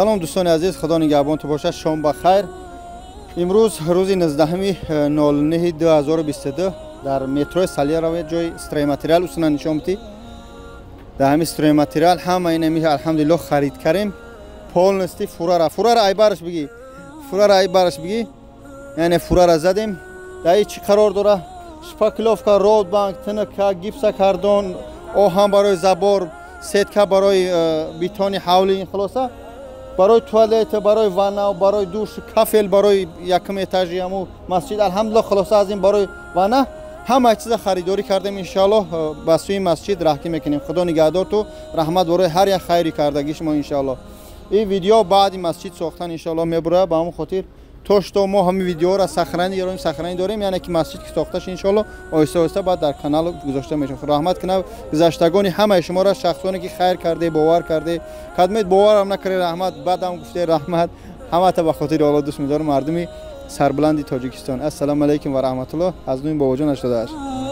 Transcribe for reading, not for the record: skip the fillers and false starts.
Салом дӯстони азиз, худо нигаҳбонтон бошад, шом ба хайр. Имрӯз рӯзи 19.09.2022 дар метрои Салярово ҷои стройматериал усуна нишон медиҳ. Дар ҳамин стройматериал ҳама инами алҳамдулиллоҳ харид кардем. Полностью фурара, фурара айбараш бигӣ. Фурара айбараш бигӣ. Яъне фурара задем. Дар ин чӣ қарор дора? Шпаклёвка, роудбанк, тнк, гипсокартон, оҳан барои забор, сетка барои бетони ҳавли, ин хулоса барои туалет, барои ванна, барои душ, кафел барои якум этажи ҳаму масҷид. Алҳамдулиллоҳ, хулоса аз ин барои ванна ҳама чиза харидорӣ кардем. Иншоаллоҳ ба сӯи масҷид раҳкӣ мекунем. Худо нигаҳдор ту, раҳмат барои ҳар як хайри кардагии шумо. Иншоаллоҳ ин видео баъди масҷид сохтан иншоаллоҳ мебурад. Ба ҳамон хотир то что мо ҳамин видеоро сохранӣ дорем, сохранӣ дорем, яъне ки масҷид ки сохташ иншоаллоҳ оҳиста оҳиста баъд дар канал гузошта мешавад. Раҳмат кунам гузаштагони ҳамаи шуморо, шахсоне ки хайр карде, бовар карде, кадмед боварам накарде, раҳмат, баъдам гуфте раҳмат. Ҳамата ба хотири Аллоҳ дӯст медорам, мардуми сарбуланди Тоҷикистон. Ассалому алайкум ва раҳматуллоҳ. Аз нуи бобоҷон 88.